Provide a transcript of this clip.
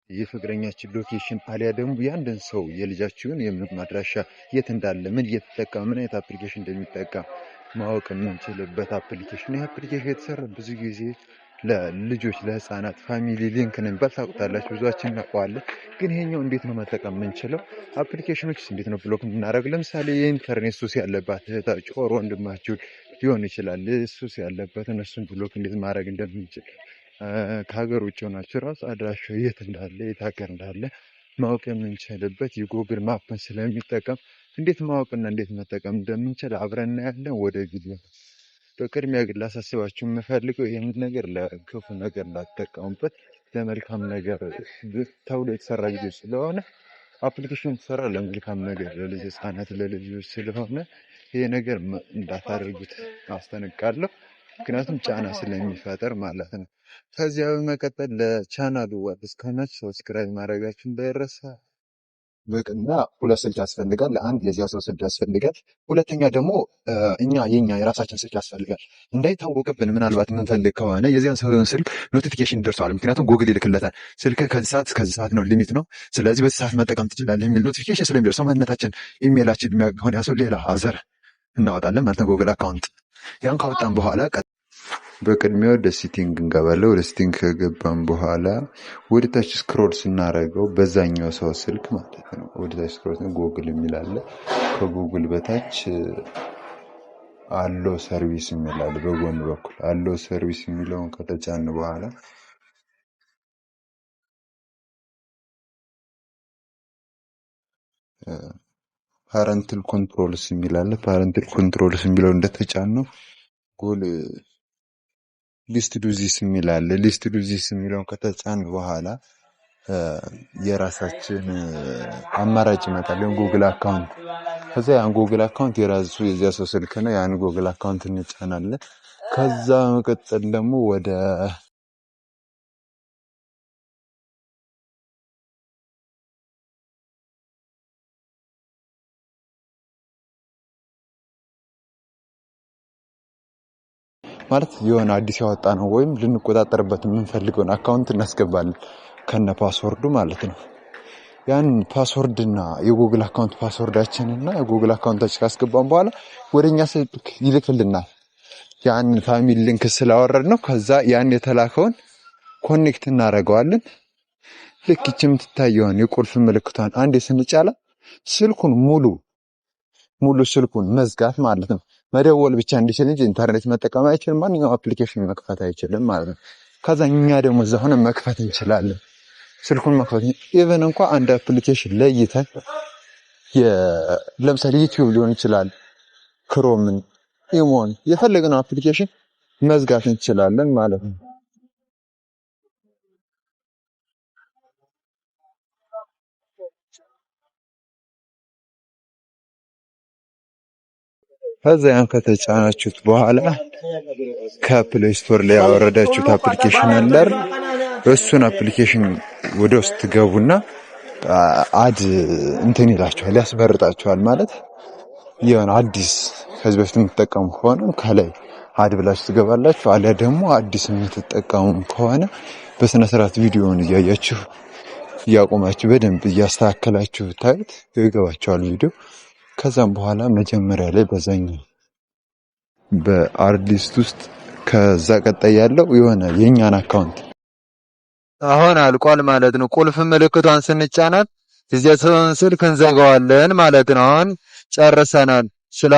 የፍቅረኛችን location አሊያ ደግሞ የአንድን ሰው የልጃችሁን የምንም አድራሻ የት እንዳለ፣ ምን እየተጠቀመ፣ ምን አይነት application እንደሚጠቀም ማወቅ የምንችልበት application። ይህ application የተሰራ ብዙ ጊዜ ለልጆች፣ ለህፃናት Family Link ነው የሚባል፣ ታውቁታላችሁ፣ ብዙዎቻችን እናውቀዋለን። ግን ይሄኛው እንዴት ነው መጠቀም የምንችለው? Application ኖችስ እንዴት ነው block የምናደርግ? ለምሳሌ የኢንተርኔት ሱስ ያለባት እህታችሁ or ወንድማችሁ ሊሆን ይችላል። ሱስ ያለበት እነሱን block እንዴት ማድረግ እንደምንችል፣ ከሀገር ውጭ ሆናችሁ ራሱ አድራሻው የት እንዳለ፣ የት ሀገር እንዳለ ማወቅ የምንችልበት የ Google Map ን ስለሚጠቀም እንዴት ማወቅና እንዴት መጠቀም እንደምንችል አብረን እናያለን። ወደ ቪዲዮ። በቅድሚያ ግን ላሳስባችሁ የምፈልገው ይህን ነገር ለክፉ ነገር እንዳትጠቀሙበት፣ ለመልካም ነገር ተብሎ የተሰራ ቪዲዮ ስለሆነ፣ application የተሰራ ለመልካም ነገር፣ ለልጅ ህጻናት፣ ለልጆች ስለሆነ ይሄ ነገር እንዳታደርጉት አስጠነቅቃለሁ። ምክንያቱም ጫና ስለሚፈጥር ማለት ነው። ከዚያ በመቀጠል ለቻናሉ አዲስ ከሆናችሁ subscribe ማድረጋችሁ እንዳይረሳ። በቅድሚያ ሁለት ስልክ ያስፈልጋል። ለአንድ የዚያ ሰው ስልክ ያስፈልጋል። ሁለተኛ ደግሞ እኛ የኛ የራሳችን ስልክ ያስፈልጋል። እንዳይታወቅብን ምናልባት የምንፈልግ ከሆነ የዚያን ሰው ስልክ notification ይደርሰዋል። ምክንያቱም ጉግል ይልክለታል። ስልክ ከዚህ ሰዓት እስከዚህ ሰዓት ነው፣ limit ነው። ስለዚህ በዚህ ሰዓት መጠቀም ትችላለህ የሚል notification ስለሚደርሰው ማንነታችን ኢሜይላችን የሚያውቅ ከሆነ ያ ሰው ሌላ other እናወጣለን ማለት ነው። Google account ያን ካወጣን በኋላ በቅድሚያ ወደ setting እንገባለን። ወደ setting ከገባን በኋላ ወደ ታች scroll ስናደርገው በዛኛው ሰው ስልክ ማለት ነው። ወደ ታች scroll ጉግል የሚል አለ። ከጉግል በታች allow service የሚል አለ። በጎን በኩል allow service የሚለውን ከተጫን በኋላ parental controls የሚል አለ። Parental controls የሚለው እንደተጫን ነው Google lets do this የሚል አለ። Lets do this የሚለውን ከተጫን በኋላ የራሳችን አማራጭ ይመጣል። Google account፣ ከዛ ያን Google account የራሱ የዚያ ሰው ስልክ ነው። ያን Google account እንጫናለን። ከዛ በመቀጠል ደግሞ ወደ ማለት የሆነ አዲስ ያወጣ ነው ወይም ልንቆጣጠርበት የምንፈልገውን account እናስገባለን ከነ password ኡ ማለት ነው። ያን password ና የ Google account password ኣችን እና የ Google account ኣችን ካስገባን በኋላ ወደኛ ስልክ ይልክልናል። ያን Family Link ስላወረድ ነው። ከዛ ያን የተላከውን connect እናደርገዋለን። ልክ ይቺ የምትታየውን የቁልፍ ምልክቷን አንዴ ስንጫላ ስልኩን ሙሉ ሙሉ ስልኩን መዝጋት ማለት ነው። መደወል ብቻ እንዲችል እንጂ ኢንተርኔት መጠቀም አይችልም። ማንኛውም application መክፈት አይችልም ማለት ነው። ከዛ እኛ ደግሞ እዛ ሆነ መክፈት እንችላለን። ስልኩን መክፈት even እንኳ አንድ application ለይተን ለምሳሌ YouTube ሊሆን ይችላል፣ Chrome ን፣ ኢሞን፣ የፈለግነው application መዝጋት እንችላለን ማለት ነው። ከዛ ያን ከተጫናችሁት በኋላ ከ Play Store ላይ ያወረዳችሁት application አለ አይደል? እሱን application ወደ ውስጥ ትገቡና add እንትን ይላችኋል፣ ያስመርጣችኋል። ማለት የሆነ አዲስ ከዚህ በፊት የምትጠቀሙ ከሆነ ከላይ add ብላችሁ ትገባላችሁ። አሊያ ደግሞ አዲስ የምትጠቀሙ ከሆነ በስነ ስርዓት ቪዲዮውን እያያችሁ፣ እያቆማችሁ፣ በደንብ እያስተካከላችሁ ታዩት ይገባችኋል ቪዲዮ። ከዛም በኋላ መጀመሪያ ላይ በዛኛው በ add list ውስጥ ከዛ ቀጣይ ያለው የሆነ የእኛን account አሁን አልቋል ማለት ነው። ቁልፍ ምልክቷን ስንጫናት እዚያ ሰውን ስልክ እንዘጋዋለን ማለት ነው። አሁን ጨርሰናል። ስለ